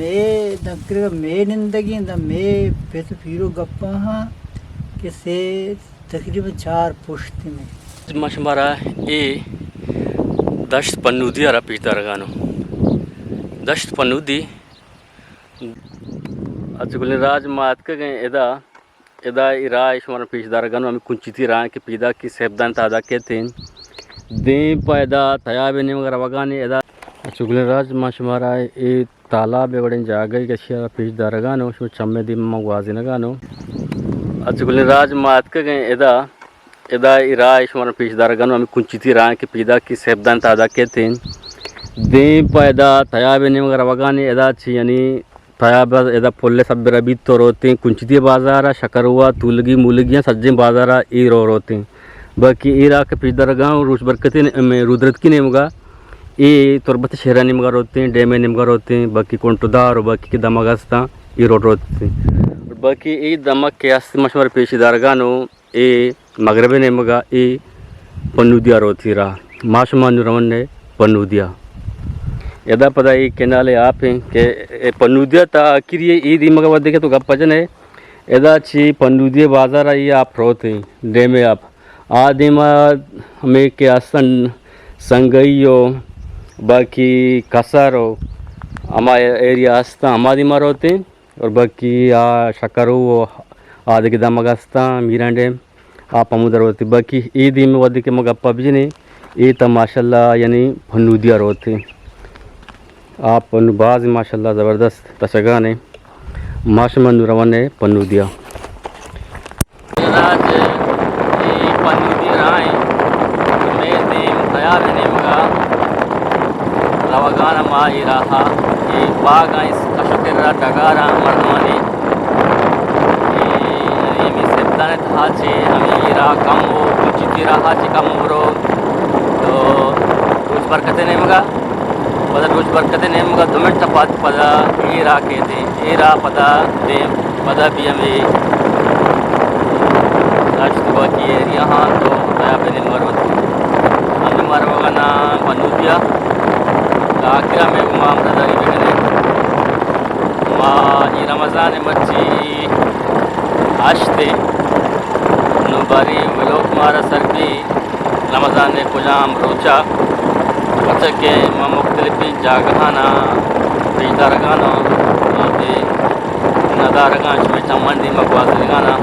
اے دنکرگا مے نندگیں، داں مے پت پیرو گپاں ہاں کہ سے تقریباً چار پشت میں۔ ما شمارا اے دشت پنودی ءَ را پیش دارگانوں۔ دشت پنودی، اچ گلیں راج ما اتکگیں ادا، ادا اے راہ شمارا پیش دارگانوں، ہمیں کنچتی راہ کہ پیداکی سیبدان تہا دا کیت ایں۔ دیم پہ ادا تیاب نیمگ روگانی ادا۔ اچ گلیں راج ما شمارا اے تالاب ءِ وڑیں جاگہے کہ اشی ءَ را پیش دارگانوں، شما چمے دیم ما گوازینگانوں۔ اچ گلیں راج ما اتکگیں ادا، ادا اے راہ شمارا پیش دارگانوں، ہمیں کنچتی راہ کہ پیداکی سیبدان تہا دا کیت ایں۔ دیم پہ ادا تیاب نیمگ روگانی ادا چی یعنی تیاب ادا پل سبرا بیت تو روتیں کنچتی بازار ءَ، شکروا، تولگی مولگیاں سجیں بازار ءَ اے رو روتیں۔ باقی اے راہ کہ پیش دارگانوں روچ برکتی نے-، ہمیں رودرتکی نیمگا اے تربت شہر ءِ نیمگا روتیں، ڈیم ءِ نیمگا روتیں، باقی کنٹو دار و باقی کہ دمگ ہستاں، اے روڈ روتیں۔ باقی اے دمگ کہ ہست ما شمارا پیش دارگانوں، اے مغرب ءِ نیمگا اے پنودیا روتی راہ، ما شما نوں رونے پنودیا۔ ادا پدا اے کینال ءِ آپ ایں کہ اے پنودیا تا آخری اے دیمگا ودے کہ تو گپ جنے، ادا چی پنودی بازار ءَ اے آپ روتیں، ڈیم ءِ آپ۔ آ دیما ہمے کہ ہستن سنگئی و باقی کسر و ہما ایریا ہستاں، ہما دیما روتیں۔ اور باقی آ شکرو و آ دگہ دمگ ہستاں، میران ڈیم، آپ ہمودا روتیں۔ باقی اے دیم وھدے کہ ما گپا بجنیں، اے تا ماشاءاللہ یعنی پنودیا روتیں۔ آپ انو باز ماشاءاللہ زبردست تچگانے۔ ما شما نوں رونے پنودیا۔ راج اے پنودی راہیں، مے دیم تیاب نیمگا روگان ما اے راہا، اے باغاں، اے کش و کرا ڈگاراں مردمانی، اے، اے می سبدان تہا چے ہمیں اے راہ کم ہو، کچی راہا چے کم ہو رو، تو روچ برکت نیمگا۔ پدا روچ برکت نیمگا دو منٹ پد پدا اے راہ کیت ایں، اے راہ پدا دیم، پدا بی ہمے دشت باقی ایریا ہاں تو پدا بی نیم مروت۔ ہمے مروگا نا پنودیا۔ تا آخرا میں گما ہمراہداری بکنے۔ ما اے رمضان مرچی ہشت ایں۔ نوں باری ولوگ مارا سر بی۔ رمضان ءِ کجام روچا، پرچا کہ ما مختلفیں جاگہاناں پیش دارگاناں، وھدے ندارگاں، شمئے چمانی دیما گوازینگاناں۔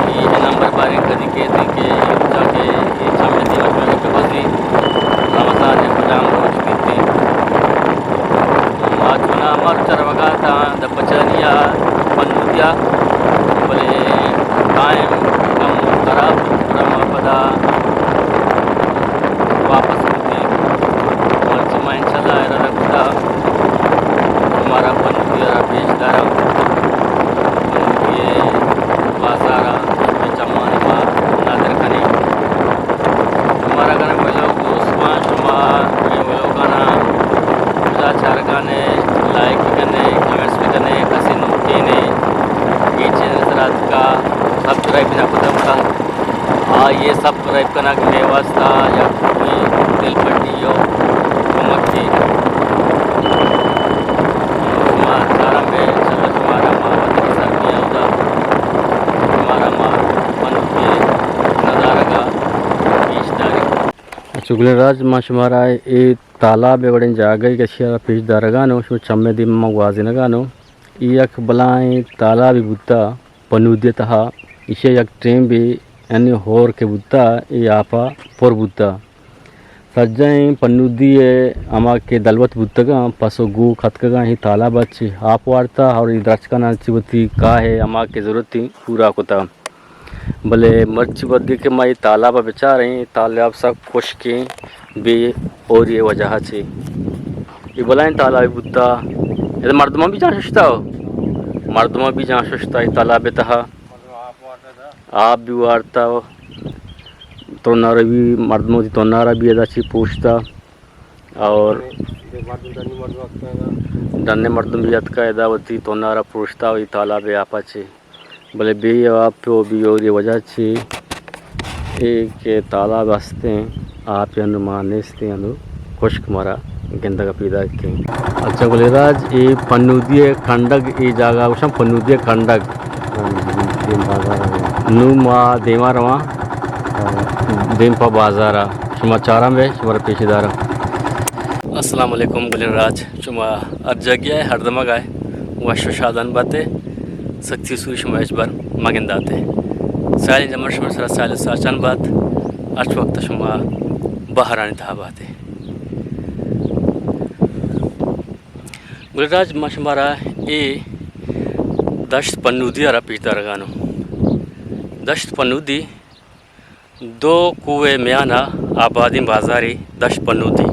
اے نمبر باریں کدی کیت کہ اے روچا کہ اے چمے دیما شمئے گپ بزی، رمضان ءِ کجام روچ بیت۔ ما چونا مر چروگا تاں دپ پچانی ءَ پنودی ءَ، بلے ٹائم کم خراب بیت، گڑا ما پدا واپس بوتیں۔ مرچی ما انشاءاللہ ارادہ کتا شمارا پنودی ءَ را پیش داراں۔ پنودی ءِ بازار ءَ چمانی ما نادر کنیں۔ شمارا گنے ولوگ دوست باں، شما اے ولوگانا کجا چارگانے، لائک بکنے، کمنٹس بکنے، کسے نوکینے اے چینل سرا اتکا سبسکرائب نہ کتا، آئیے سبسکرائب کنگ مئے واسطہ یک دل پٹی و کمکے۔ شما چارم بے، انشاءاللہ شمارا ما وتی سر نیاودا شمارا ما پنودی ندارگا پیش داریں۔ اچھا گلیں راج، ما شمارا اے تالاب ءِ وڑیں جاگہے کہ اشی ءَ را پیش دارگانوں، شما چمے دیم ما گوازینگانوں۔ اے یک بلاہیں تالابے بوتا پنودی ءِ تہا، ایشی ءَ یک ٹیم بے یعنی ہور کہ بوتا، اے آپ ءَ پر بوتا۔ سجہیں پنودی ءِ ہما کہ دلوت بوتگاں، پس و گوک اتکگاں، اے تالاب ءَ چہ آپ وارتا اور اے درچکاناں چہ وتی کاہ ءِ ہما کہ ضرورت ایں پورا کتا۔ بلے مرچی وھدے کہ ما اے تالاب ءَ بچاریں، اے تالاب سک خشکیں، بے ہوری ءِ وجہ ءَ چہ۔ اے بلاہیں تالابے بوتا، ادا مردماں بھی جان ششتا، مردماں بھی جان ششتا اے تالاب ءِ تہا۔ آپ بھی وارتا، تونارا بھی، مردماں وتی تونارا بھی ادا چہ پروشتا اور ڈنے مردم بھی اتکا ادا وتی تونارا پروشتا اے تالاب ءِ آپ ءَ چہ۔ بلے بے آپ و بے ہوری ءِ وجہ چہ اے کہ تالاب ہستیں، آپ انو مان نیستیں، انو خشک مارا گندگ ءَ پیداک ایں۔ اچھا گلیں راج، اے پنودی ءِ کنڈگ، اے جاگہ ءَ گوشاں پنودی ءِ کنڈگ۔ ہاں، دیم بازار ءَ۔ نوں ما دیما رواں۔ ہاں۔ دیم پہ بازار ءَ۔ شما چاراں بئے، شمارا پیش داراں۔ السلام علیکم گلیں راج، شما ہر جاگہ ءَ، ہر دمگ ءَ وش ءُ شادان بات ئے، سختی سوری شما ہچبر مگندات ئے۔ سیالیں جمر شما سرا سیال ساچان بات، ہرچ وقت شما بہرانی تہا بات ئے۔ گلیں راج، ما شمارا اے دشت پنودی ءَ را پیش دارگانوں۔ دشت پنودی دو کوہ ءِ میان ءَ آبادیں بازارے دشت پنودی۔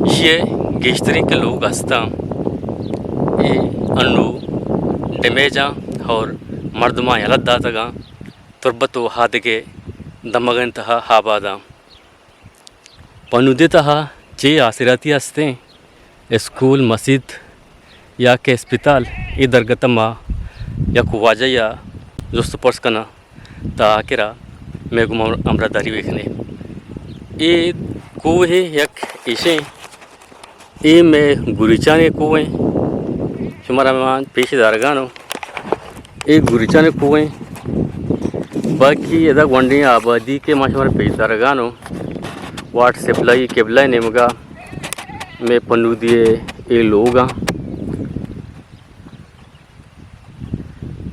ایشی ءِ گیشتریں کہ لوگ ہستاں، اے انوں ڈیمیجاں اور مردماں یلہ داتگاں، تربت ءُ آدگہ دمگانی تہا آباداں۔ پنودی تہا چے آسراتی ہستیں؟ اسکول، مسیت یا کہ اسپتال، اے درگت ءَ ما یک واجہ یا جست ءُ پرس کناں، تا آخر ءَ مئے گوما ہمراہ داری بکنے۔ اے کوہ یک ایشیں، اے مئے گوریچانی کوہ ایں۔ شمارا من پیش دارگانوں۔ اے گوریچانی کوہ ایں۔ باقی ادا گونڈیں آبادی کہ ما شمارا پیش دارگانوں۔ واٹ سپلائی قبلہ ءِ نیمگا مئے پنودی ءِ اے لوگاں۔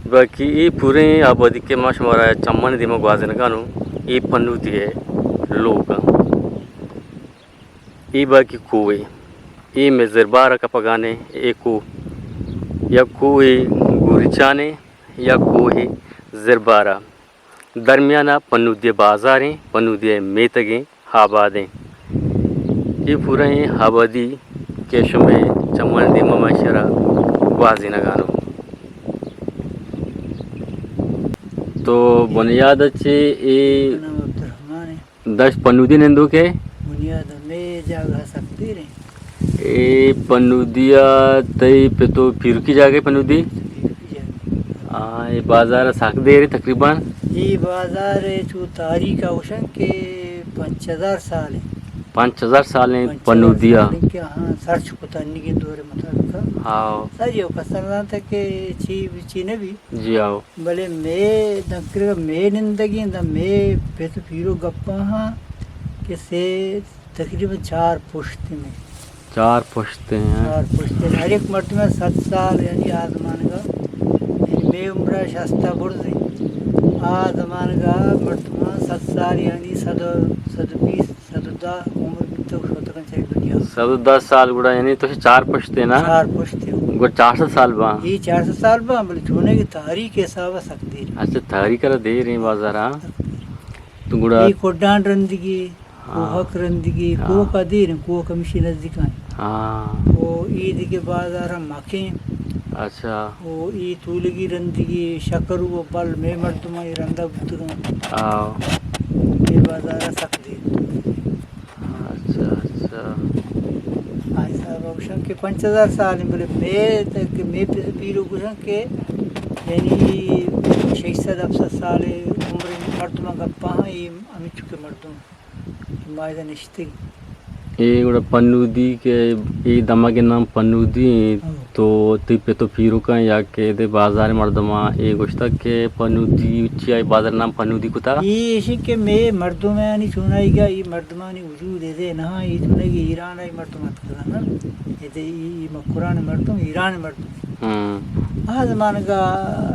باقی اے پوریں آبادی کہ ما شمارا چمانی دیما گوازینگانوں، اے پنودی ءِ لوگاں۔ اے باقی کوہ اے۔ اے مئے زربار ءَ کپگانے، اے کوہ۔ یک کوہ گوریچانے، یک کوہ زربار ءَ۔ درمیان ءَ پنودی ءِ بازاریں، پنودی ءِ میتگیں آبادیں۔ اے پوریں آبادی کہ شمئے چمانی دیما ما ایشی ءَ را گوازینگانوں۔ تو بنیاد ءَ چے اے نام عبدالرحمن ایں۔ دشت پنودی نندوک ئے؟ بنیاد ءَ مئے جاگہ سک دیر ایں۔ اے پنودی ءَ تئی پت ءُ پیرکی جاگہ پنودی؟ پیرکی جاگہ۔ آ، اے بازار ءَ سک دیر ایں تقریباً؟ اے بازار ءَ چو تاریخ ءَ گوشن کہ پنچ ہزار سال ایں۔ پنچ ہزار سال ایں پنچ ہزار پنودی ءَ؟ سال ایں کہ ہاں، سرچ کتا انیگیں دور مطابق۔ ہاں۔ سر یو کسر زانتا کہ چی بی چی نہ بی۔ جی آؤ۔ بلے مئے دکرگ مئے نندگیں، داں مئے پت ءُ پیرو گپاں ہاں کہ سے تقریباً چار پشت ایں۔ چار پشت ایں۔ چار پشت ایں۔ ہر یک مردم ءَ صد سال، یعنی آ زمانگ ءَ، یعنی مئے عمر ءَ شست ءَ برز ایں۔ آ زمانگ ءَ مردماں صد سال، یعنی صد، صد بیست، صد و دہ عمر بیتگ، شتگاں چہ دنیا۔ صد و دہ سال گڑا، یعنی تو چار پشت ئے نا؟ چار پشت ئے۔ گڑا چار سد سال باں۔ اے چار سد سال باں، بلے چونیں کہ تاریخ حساب ءَ سک دیر۔ اچھا، تاریخ ءَ را دیر ایں بازار ءَ۔ سک دیر۔ تو گڑا اے کڈان رندگی، ہاں۔ کوہک رندگی، ہاں۔ کوہک ءَ دیر ایں، کوہک ہمیشی نزدیک ایں۔ ہاں۔ او اے دگہ بازار ءَ مکیں۔ اچھا۔ او اے تولگی رندگی، شکر و بل مئے مردماں اے رندا بوتگاں۔ ہاں۔ اے بازار ءَ سک دیر۔ اچھا، اچھا۔ آ حساب ءَ گوشاں کہ پنچ ہزار سال ایں، بلے مئے ت-، کہ مئے پس پیرو گوشاں کہ یعنی شش سد ہفت سد سال عمر مردماں گپاں، اے ہمینچو کہ مردم ما ادا نشتگ۔ اے گڑا پنودی کہ اے دمگ ءِ نام پنودی ایں، ہاں۔ تو تئی پت ءُ پیرکاں یا کہ ادے بازار ءِ مردماں اے گوشتگ کہ پنودی چیا اے بازار ءِ نام پنودی کتا؟ اے ایشی کہ مئے مردمانی چونائیگا اے مردمانی وجود ادے نہ، اے چونائیگا ایران ءَ اے مردم اتکگا نا۔ ادے اے، اے مکران ءِ مردم، ایران ءِ مردم۔ ہم۔ آ زمانگا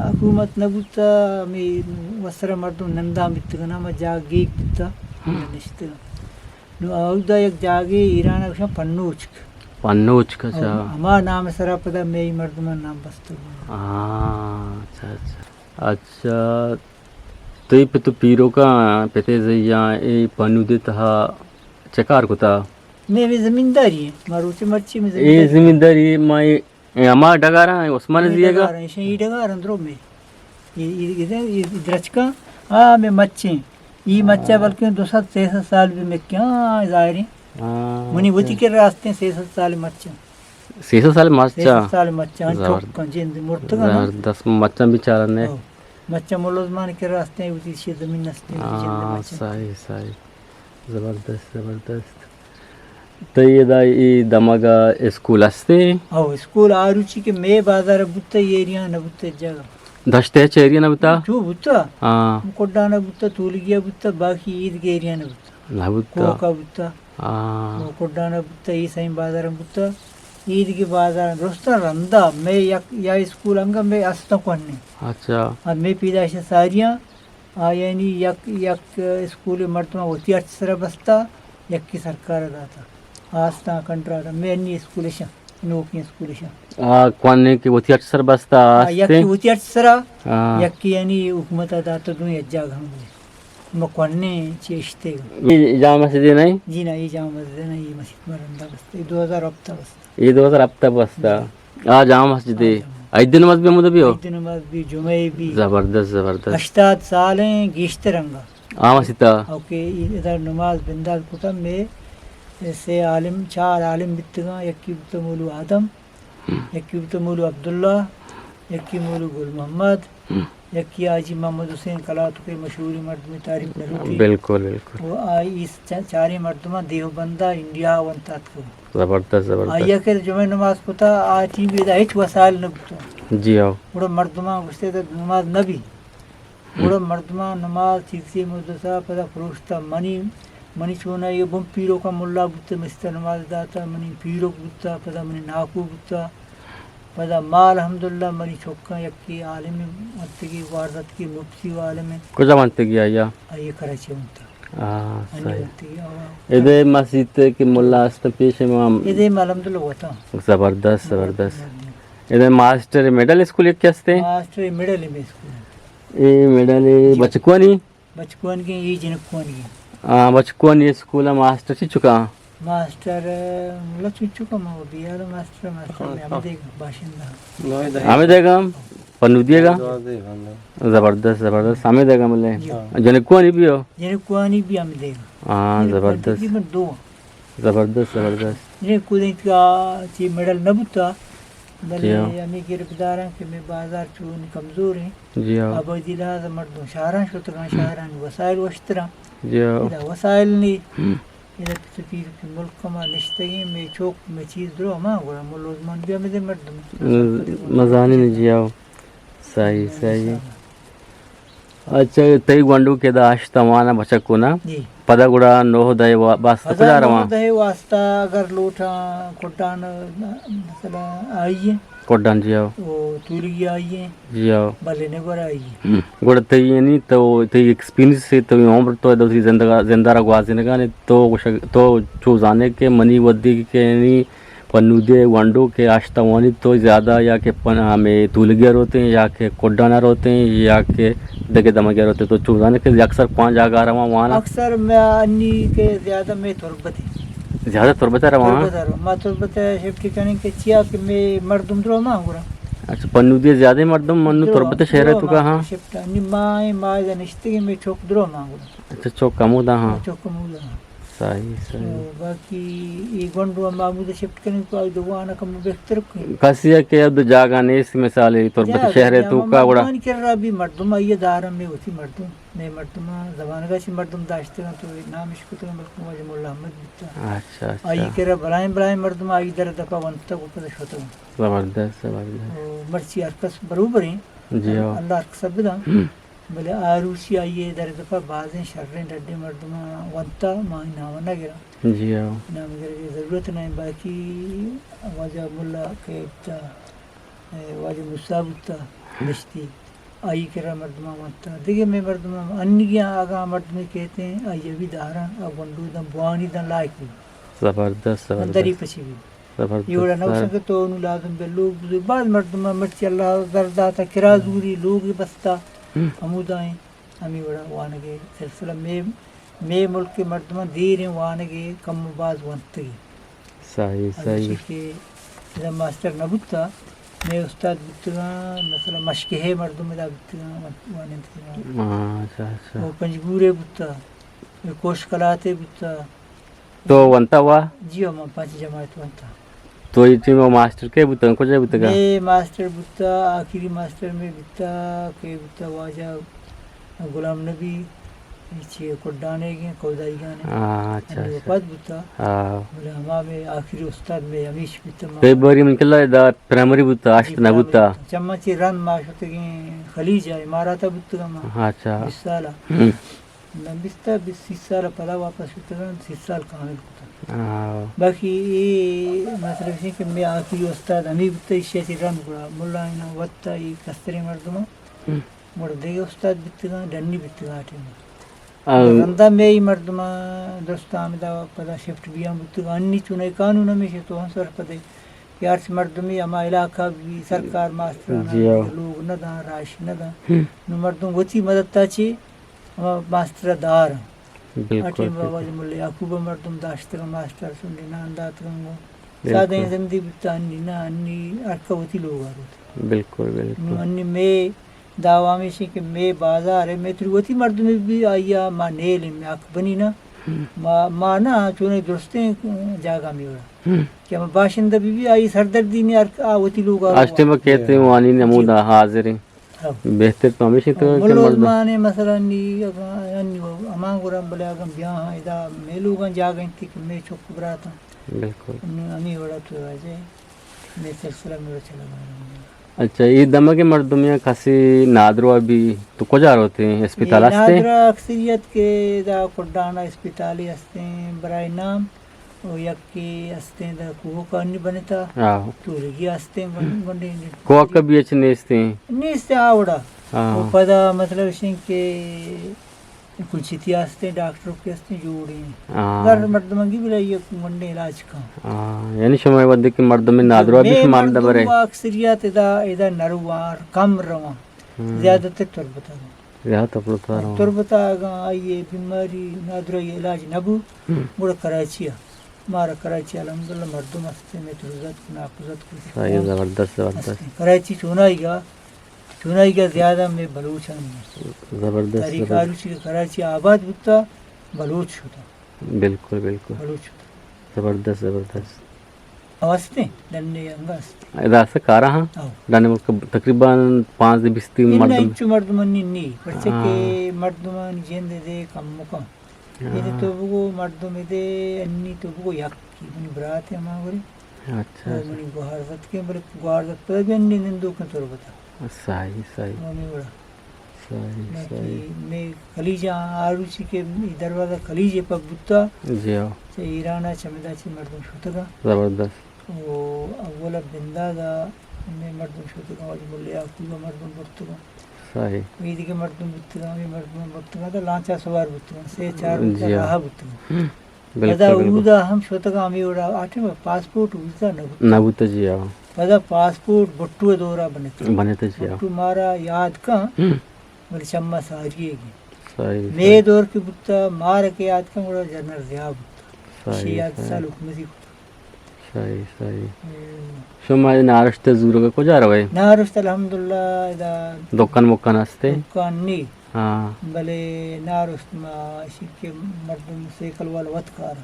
حکومت نہ بوتا، ہمے وسرا مردم نندان بیتگا نا، ہما جاگہ گیگ بوتا، ہم۔ نشتگا۔ نوں اودا یک جاگے ایران ءَ گوشاں پنوچک۔ پنوچک، اچھا۔ او ہما نام ءِ سرا پدا مئے مردماں نام بستگ۔ ہاں، اچھا، اچھا۔ اچھا، تئی پت ءُ پیرکاں، پت ءِ زیاں اے پنودی ءِ تہا چہ کار کتا؟ مئے ہمے زمینداری ایں، ما روچے مرچی ہمے اے زمینداری۔ زمینداری ما اے اے ہما ڈگاراں، عثمان ءِ زیگا؟ ڈگاراں، ایشاں اے ڈگاراں درو مئے۔ اے، اے، اے، اے درچکاں، آ، مئے مچیں۔ اے مچا بلکیں دو سد سے سد سال بی مکیاں، ظاہریں۔ ہاں، منی وتی اچھا۔ کرا ہستیں سے سد سال مچاں۔ سے سد سال مچاں؟ سے سد سال مچاں، زبر-، چکاں، جند مرتگاں نا۔ زبردست، مچاں بیچارہ نے۔ او، مچاں ملا عثمان کرا ہستیں، وتی شی زمین ہستیں، وتی جند ہاں، مچاں۔ صحیح، صحیح۔ زبردست، زبردست۔ تئی ادا اے دمگ ءَ اسکول است ایں؟ او، اسکول آ روچی کہ مئے بازار بوتہ، اے ایریا نہ بوتہ، جاگہ۔ دشت ءِ چہ ایریا نہ بوتہ؟ چو بوتہ۔ ہاں۔ کڈان بوتہ، تولگی بوتہ، باقی اے دگہ ایریا نہ بوتہ۔ نہ بوتہ۔ کوکا بوتہ۔ ہاں۔ او کڈان بوتہ، اے سئیں بازار بوتہ۔ اے دگہ بازار درستاں رندا مئے یک یا اسکول انگا مئے استاں کوہنیں۔ اچھا۔ اب مئے پیدائش ساریاں آیانی یک، یک اسکول مردماں وتی ہرچ سرا بستہ، یکی سرکار داتہ۔ آستاں کنٹرات، مئے انی اسکول شاں، نوکیں اسکول شاں۔ آ، کوہنیں کہ وتی ہرچ سرا بستہ، آ، یکی آستیں؟ وتی ہرچ سرا، آ۔ یکی یعنی حکومت داتہ، دو یک جاگہ ہم بلے۔ ما کوہنیں چیشتے۔ اے جامع مسجد نہیں؟ جی نا، اے جامع مسجد نہیں، اے مسجد مرندا بستہ، اے دو ہزار ہپتہ بستہ۔ اے دو ہزار ہپتہ بستہ۔ آ جامع مسجد اے۔ آ جامع۔ عید نماز بھی ہمودا بیو؟ عید نماز بھی، جمعہ بھی۔ زبردست، زبردست۔ ہشتاد سال ایں گیشتر انگا۔ آ مسیتا؟ اوکے، ادا نماز بندات کتا، مئے سے عالم، چار عالم بیتگاں، یکی بوتا مولو آدم، یکی بوتا مولو عبداللہ، یکی مولو گل محمد، یکی حاجی محمد حسین کلاتکے مشہوریں مردمے تاریخ نہ لوٹی۔ بالکل، بالکل۔ و آئی چ-، چاریں مردماں دیوبندا انڈیا ونتاتکو۔ زبردست، زبردست۔ آئی کہ جمعہ نماز کتا، آ ٹیم ادا ہچ وسائل نہ بوتا۔ جی ہاں۔ گڑا مردماں گوشتے تا نماز نہ بی۔ گڑا مردماں نماز چیزی مدرسہ پدا پروشتا۔ منی، منی چونا یہ بم پیروکا ملا بوتا، مسجد نماز داتا، منی پیروک بوتا، پدا منی ناکو بوتا۔ پدا ما الحمدللہ منی چکاں یکی عالم ونتگی، واردتگی، مفتی و عالم۔ کجا ونتگی آیا؟ آئی کراچی ونتا۔ آ، انی صحیح۔ ونتگی، آ۔ ادے مسیت کہ ملا است پیش امام۔ ادے ما الحمدللہ وتا۔ زبردست، زبردست۔ ادے ماسٹر مڈل اسکول یک ہستے؟ ماسٹر مڈل میں اسکول۔ اے مڈل جی۔ بچکوانی؟ بچکوانی، اے جنکوانی۔ ہاں، بچکوانی اسکول ماسٹر چی چکا؟ ماسٹر، ملا چی چکا ما بیار ماسٹر، ماسٹر میں ہم دیگا باشندہ۔ ہمیں دیگا ہم؟ پنو دیگا؟ زبردست، زبردست۔ ہمیں دیگا ملے۔ جی۔ جنکوانی بھی ہو؟ جنکوانی بھی ہم دیگا۔ ہاں، زبردست۔ تقریباً دو۔ زبردست، زبردست۔ جنکو دیں کہ چی مڈل نہ بوتا، بلے جی ہاں۔ ہمیں گرفتاراں کہ میں بازار چون کمزور ہیں۔ جی ہاں۔ آبادی لحاظ مردم شہراں شتگاں، شہراں وسائل وشتراں۔ جی ہاں۔ ادا وسائل نہیں۔ ہم۔ ادا تو پیر کہ ملک ما نشتگیں، میں چوک میں چیز درو ہما گڑا ملوزمان بھی ہمیں دے مردم۔ مزانی نہیں جی ہاں۔ صحیح، صحیح۔ اچھا، تئی گونڈو کہ ادا ہشت واناں بچک کناں، جی۔ پدا گڑا نوہ دہ وا-، واسطہ پدا کجا رواں؟ نوہ دہ واسطہ اگر لوٹاں کڈان، مثلاً آئی ایں۔ کڈان جی ہاؤ۔ او تولگی آئی ایں۔ جی ہاؤ۔ بلے نگور آئی ایں۔ ہم۔ گڑا تئی یعنی تو تئی ایکسپیرینس سے تئی عمر تو دوسری زندگا-، زندہ را گوازینگا نے تو گوشگ-، تو چو زانے کہ منی ودی کہ یعنی پنودے گونڈو کہ آشتا وانیت تو زیادہ یا کہ پن-، ہمے تولگی ءَ روتیں یا کہ کڈان ءَ روتیں یا کہ دگہ دمگے ءَ روتیں، تو چو زانے کہ اکثر کواں جاگہ ءَ رواں واناں؟ اکثر ما انی کہ زیادہ مے تربت ایں۔ زیادہ تربت ءَ رواں؟ تربت ءَ رواں۔ ما تربت ءَ شفٹ کنیں کہ چیا کہ مے مردم درو ما گڑا۔ اچھا، پنودی زیادہ مردم منو درو تربت شہر ءَ درو تو ما کا ہاں؟ شفٹ انی ما ایں، ما ادا نشتگیں مے چوک درو ما گڑا۔ اچھا، چوک ہمودا ہاں۔ چوک ہمودا ہاں۔ صحیح، صحیح۔ تو باقی اے گونڈو ہم ہمودا شفٹ کنیں تو آئی دوان کم بہتر کنیں۔ کسی ہے کہ اب جاگہ نیست، مثال تربت جاگہ شہر ہے تو ما کا گڑا؟ مردمان کرا بھی مردم آئیے دارم میں ہوتی مردم، میں مردم زمانگا چی مردم داشتگاں تو نام اشکتگاں بلکہ واجہ مولا احمد بیتا۔ اچھا، اچھا۔ آئی کرا بلائیں بلائیں مردم آئی در دفعہ ونتا کو پتہ شوتا۔ زبردست، زبردست۔ او مرچی ہر کس بروبریں۔ جی ہاں۔ اللہ ہر کس بداں۔ بلے آ روچی آئی ءِ در دپ ءَ بازیں شریں ڈڈیں مردماں ونت ءَ ما نام نہ گراں۔ جی ہاں۔ نام گرگ ءِ ضرورت نہ اِنت، باقی واجہ ملا کہ بوتا، اے، واجہ موسی بوتا دشتی، آئی کرا مردماں ونت ءَ۔ دگہ مئے مردماں انیگیاں اگاں مردمے کہتے ہیں، آئی ءَ بھی داراں، آ گونڈو داں بوانی داں لائق بی۔ زبردست، زبردست۔ اندری پچی بی۔ زبردست۔ اے وڑا نہ گوشاں کہ تو نوں لازم بے لوگ بزور۔ باز مردماں مرچی اللہ زر داتا کرا زوری لوگ بستا ہمودا ایں۔ ہمے وڑا وانگ ءِ سلسلہ مئے، مئے ملک ءِ مردماں دیر ایں وانگ ءَ کم و باز ونتگ ایں۔ صحیح، صحیح۔ کہ ادا ماسٹر نہ بوتا، مئے استاد بوتگاں، مثلاً مشکے ءِ مردم ادا بوتگاں، وانینتگاں۔ ہاں، اچھا، اچھا۔ او پنجگور ءَ بوتا، کوش کلات ءَ بوتا۔ تو ونتا وا؟ جی ہو، من پنچ جماعت ونتا۔ تو اے ٹیم ءَ ماسٹر کئے بوتگ؟ کجا بوتگ؟ مئے ماسٹر بوتا، آخری ماسٹر مئے بوتا، کئے بوتا واجہ غلام نبی، چی کڈانیگیں کودائیگانے۔ ہاں، اچھا، ہنی اچھا۔ وفات بوتا۔ ہاں۔ بلے ہما میں آخری استاد میں ہمیش بیتا ما۔ پہ باری من کلا دا پرائمری بوتا، جی، اشت نہ پرائمری بوتا۔ بوتا۔ چما چی رند ما شتگیں خلیج ء، امارات ء بوتگاں ما۔ ہاں، اچھا۔ بیست سال ء۔ ہم۔ من بیست ء، بیست، سی سال ء پدا واپس شتگاں، سی سال کامل کتا۔ ہاں۔ باقی اے مطلب اش کہ میں آخری استاد ہمیں بوتا، ایشی چی رند گڑا ملا اینا وقت ء اے کستریں مردم۔ ہم۔ گڑا دگہ استاد بیتگاں، ڈنی بیتگاں آ ٹائم ء۔ آ۔ رندا مئے اے مردماں درست آمدا پدا شفٹ بیان بوتگاں۔ انی چونائی قانون ہمیش تو ہم سرپدے کہ ہرچ مردمی ہما علاقہ بی سرکار ماسٹر جی ہاں۔ لوگ نہ داں، رائش نہ داں۔ ہم۔ نو مردم وتی مدد تا چی ہما ماسٹر دار۔ بالکل، آ ٹائم بالکل۔ واجہ ملا یعقوب مردم داشتگاں، ماسٹر سنڈے نان داتگاں گوں۔ بالکل۔ سادہ زندگی بیتا، انی نہ، انی ہر کا وتی لوگ آ روت۔ بالکل، بالکل۔ نو انی مئے دعوی ہمیش انت کہ مئے بازار ء مئے تری وتی مردمے بی، آئی ء ما نیلیں، مئے حق بنی نا۔ ہم۔ ما، ما نا چونیں درستیں جاگہ می وڑا۔ ہم۔ کہ ہما باشندہ بی بی، آئی سردردی نے ہر آ وتی لوگ ء آ ٹائم ء کہتے ہیں وانی نمودا حاضر ہیں۔ ہاں۔ بہتر تو ہمیش انت کہ ملوز مردم مانے مثلاً نی اگاں، یعنی ہما گرا بلے اگاں بیاہاں ادا مئے لوگاں جاگہ انت کہ مئے چک براتاں۔ بالکل۔ ہمے وڑا تو واجہ مئے سلسلہ مئے وڑا چلگا۔ اچھا، اے دمگ ء مردم یا کسے نادرو بی تو کجا روتے ہیں؟ اسپتال ہستے؟ نادرا اکثریت کے دا کڈانا اسپتالی ہستے ہیں برائے نام، و یکے ہستے دا کوہکانی بنتا، ہاں۔ تورگی ہستے گن-، گنڈے۔ کوہک بی اچ نیستے ہیں؟ نیستے آوڑا۔ ہاں۔ و پدا مطلب شنگ کہ کلچتی ہستے، ڈاکٹر کے ہستے جوڑے ہیں۔ ہاں۔ در مردمنگی بلا یہ گنڈے علاج کا۔ ہاں، یعنی شما ودی کہ مردم نادرو بی مئے شما ہم مردم دبرے۔ اکثریت ادا، ادا نروار کم رواں۔ ہم۔ زیادہ تر تربت ء۔ زیادہ تر تربت ء۔ تربت ء اگاں آئی ء بیماری نادراہی علاج نہ بو، ہم۔ گڑا کراچی ء۔ مارا کراچی ء الحمدللہ مردم است، مئے تربت ناکوزت کت۔ صحیح، زبردست، زبردست۔ است۔ کراچی چونائیگا، چونائیگا زیادہ مئے بلوچانی است۔ زبردست، تاریخ زبردست۔ آروچی کہ کراچی آباد بوتا، بلوچ شتا۔ بالکل، بالکل۔ بلوچ شتا۔ زبردست، زبردست۔ او ہستیں، ڈنے انگا ہستیں۔ ادا است کارا ہاں؟ او۔ ڈنے ملک تقریباً پانزدہ بیست نی نا، مردم۔ انچو مردم نی نی، پرچہ کہ ہاں۔ مردمانی جند دے کم مکان۔ ہاں۔ ادے تو بگو مردم ادے انی تو بگو یک کی منی برات ہما گری۔ اچھا، او اچھا۔ منی گوہار زت کے، بلے گوہار زت پدا بھی انی نندو کن تربتا۔ صحیح، صحیح۔ ہمے وڑا۔ صحیح، باقی صحیح۔ مئے کلیج آ، آ روچی کہ اے دروازہ کلیج ء پک بوتا، جی ہاں۔ چہ ایران ء چمدا چہ مردم شتگاں۔ زبردست۔ و اول ء بنداز ء مئے مردم شتگاں، واجہ ملا یعقوب ء مردم برتگاں۔ صحیح۔ و اے دگہ مردم بوتگاں، ہمے مردم برتگاں، تو لانچ ء سوار بوتگاں، سے چار روچ جی ہاں۔ راہ بوتگاں۔ ہم۔ بالکل، پدا بالکل۔ اودا ہم شتگاں ہمے وڑا، آ ٹائم ء پاسپورٹ ویزا نہ بوت۔ نہ بوت، جی ہاں۔ پدا پاسپورٹ بھٹو ء دورا بنت۔ بنت، جی ہاں۔ بھٹو مارا یاد کن، ہم۔ بلے چما ساری گی۔ صحیح، مے صحیح۔ دور کہ بوتا، مارا کہ یاد کن، گڑا جنرل ضیاء بوتا۔ صحیح، شی یاد صحیح۔ سال حکومتی کتا۔ صحیح، صحیح۔ ہم۔ شما اے نارشت زورگ کجا روئے؟ نارشت الحمدللہ ادا دکان مکان ہستے؟ دکان نی۔ ہاں۔ بلے نارشت ما اشی کہ مردم سیکل والا وت کار۔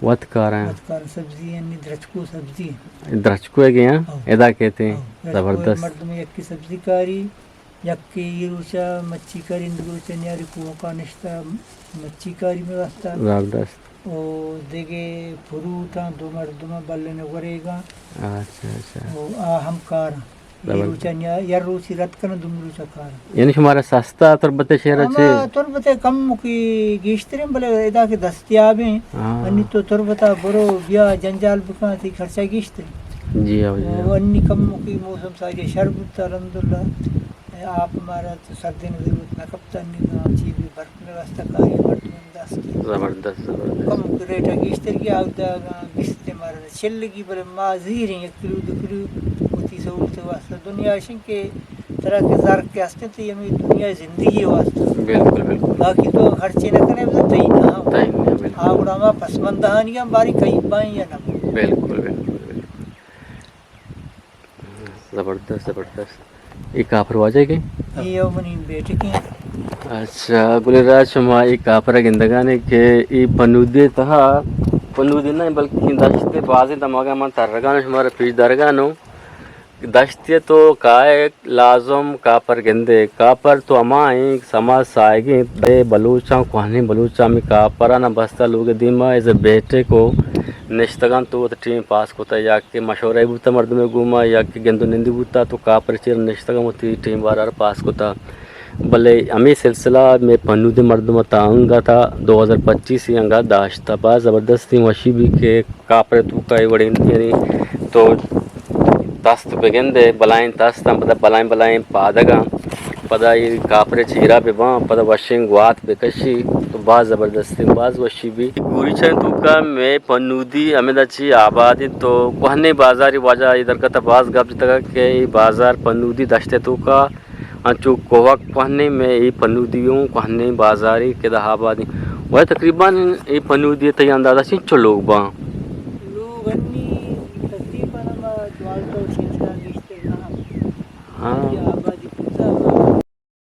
وت کار ہیں۔ وت کار سبزی ہیں، نی درچکو سبزی ہیں۔ درچکو ہے کہ ہیں؟ ہاں۔ ادا کہتے ہیں۔ ہاں، درچکو زبردست۔ مردم یکی سبزی کاری، یکی یہ روچا مچھی کاری، اندگہ روچا نیاری کوہکا نشتا مچھی کاری میں واسطہ۔ زبردست۔ او دگہ فروٹاں دو مردماں بلے نہ وریگاں۔ اچھا، اچھا۔ او آ ہم کاراں۔ اے زبردست۔ روچا نیا، یا روچی رد کنن، دومی روچا کاراں۔ یعنی شمارا سستا تربت شہر ہما چے؟ تربت کم کی گیشتریں، بلے ادا کہ دستیابیں۔ ہاں۔ انی تو تربتا برو بیا جنجال بکن، تی خرچہ گیشتریں۔ جی ہاں، جی ہاں۔ او انی کم کی موسم ساری شر بوتا الحمدللہ۔ آپ مارا تو سردیں ضرورت نہ کپتا، انی چی بھی برف میں واسطہ کاری مردم۔ زبردست، زبردست۔ کم ریٹ ء گیشتر گیا، اودا بیست مارا چل گی، بلے ما زیریں یک کلو دو کلو وتی سہولت واسطہ۔ دنیا اشن کہ ترا کہ زر کہ ہستیں تو ہمیں دنیا زندگی واسطہ۔ بالکل، بالکل۔ باقی تو خرچے نہ کنے، بس تئی نہ ہم۔ تئی نہ، بالکل۔ آ گڑا ما پسمندہانی ہم باری کئی بائیں یا نہ۔ بالکل، بالکل، بالکل۔ زبردست، زبردست۔ اے کافر واجہ کے؟ اے او منی بیٹکیں۔ اچھا، گلیں راج، شما اے کافر گندگانے کہ اے پنودے تہا، پنودے نہ بلکہ دشت بازیں دماغا من ترگانو، شمارا پیش دارگانو۔ دشتے تو کائے لازم کاپر گندے۔ کاپر تو ہما ایں سما سائگیں بلے بلوچاں، کوہنیں بلوچاں ہمے کاپرانا بستہ لوگ دیما ایزا بیٹھے کو نشتگاں تو وت ٹیم پاس کتا، یا کہ مشورہ بوتا مردمے گوما، یا کہ گند و نندی بوتا تو کاپر چیر نشتگاں وتی ٹیم بارار پاس کتا۔ بلے ہمے سلسلہ مئے پنودیں مردم تا انگا تا دو ہزار پچیس انگا داشتا۔ باز زبردستیں وشی بی کہ کاپر توکا اے وڑیں یعنی تو تست بگندے، بلائیں تستاں، پدا بلائیں بلائیں پادگاں، پدا اے کاپرے چیرا بباں، پدا وشیں گوات بکشی تو باز زبردستیں، باز وشی بی۔ گوریچاں توکا مئے پنودی ہمدا چی آبادیں تو کوہنیں بازاری واجہ اے درگتا باز گپ جتگا کہ اے بازار پنودی دشتے توکا انچو کوہک کوہنیں مئے اے پنودی اوں کوہنیں بازارے کہ دا آبادیں۔ و تقریباً اے پنودی تئی اندازہ چنچو لوگ باں؟ لوگ انی